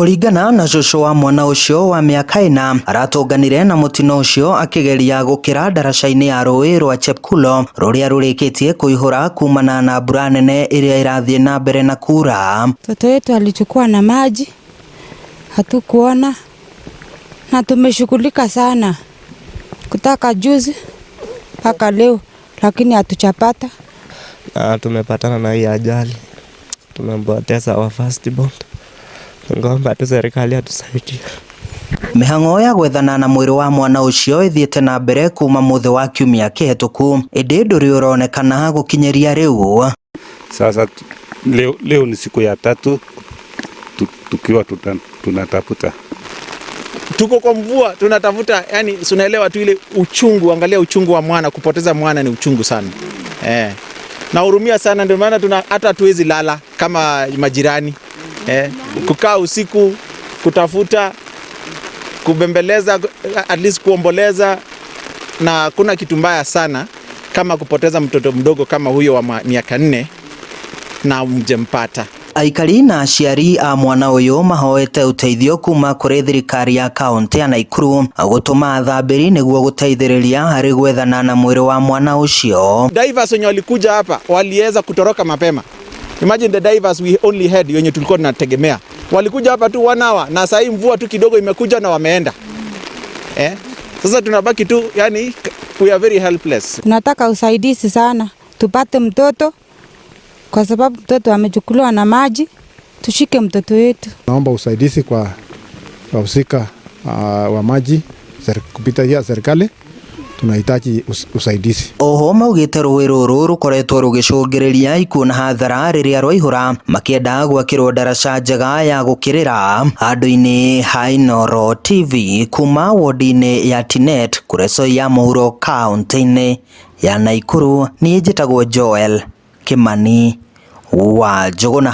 Kũringana na cũcũ wa mwana ũcio wa mĩaka 4, aratũnganire na mũtino ũcio akĩgeria gũkĩra ndaraca-inĩ ya rũĩ rwa Chepkulo rũrĩa rũrĩkĩtie kũihũra kumana na mbura nene ĩrĩa ĩrathiĩ na mbere na kura. Mtoto wetu alichukua na maji, hatukuona na tumeshughulika sana kutoka juzi mpaka leo, lakini hatujapata. Na tumepatana na hii ajali, tumempoteza our first born. Ngomba tu serikali atusaidie. Mĩhang'o ya gwethana na mwĩrĩ wa mwana ũcio ĩthiĩte na mbere kuma mũthĩ wa kiumia kĩhetũku, ĩndĩ ndũrĩ ũronekana gũkinyĩria rĩu. Sasa leo ni siku ya tatu tukiwa tunatafuta. Tuko kwa mvua tunatafuta, yani unaelewa tu ile uchungu. Angalia uchungu wa mwana, kupoteza mwana ni uchungu sana eh. Nahurumia sana, ndio maana tuna hata hatuwezi lala kama majirani eh, kukaa usiku kutafuta, kubembeleza, at least kuomboleza, na kuna kitu mbaya sana kama kupoteza mtoto mdogo kama huyo wa miaka 4 na mjempata. Aikari na aciari a mwana ũyũ mahoete ũteithio kuma kũrĩ thirikari ya kaunti ya Nakuru gũtũma athambĩri nĩguo gũteithĩrĩria harĩ gwethana na mwĩrĩ wa mwana ũcio. Divers wenye walikuja hapa waliweza kutoroka mapema. Imagine the divers we only had, wenye tulikuwa tunategemea, walikuja hapa tu one hour, na saa hii mvua tu kidogo imekuja na wameenda eh? Sasa tunabaki tu, yani we are very helpless. Tunataka usaidizi sana, tupate mtoto kwa sababu mtoto amechukuliwa na maji, tushike mtoto wetu. Naomba usaidizi kwa wahusika wa maji kupitia serikali, tunahitaji usaidizi. Oho maugĩte rũĩ rũrũ rũkoretwo rũgĩcũngĩrĩria ikuũ na hathara rĩrĩa rwaihũra, makĩenda gwakĩrwo ndaraca njega ya gũkĩrĩra handũ-inĩ ha Inooro TV kuma wodi-inĩ ya Tinet, Kuresoi ya mũhuro, kaunti-inĩ ya Nakuru. Niĩ njĩtagwo Joel Kimani wa Njũgũna.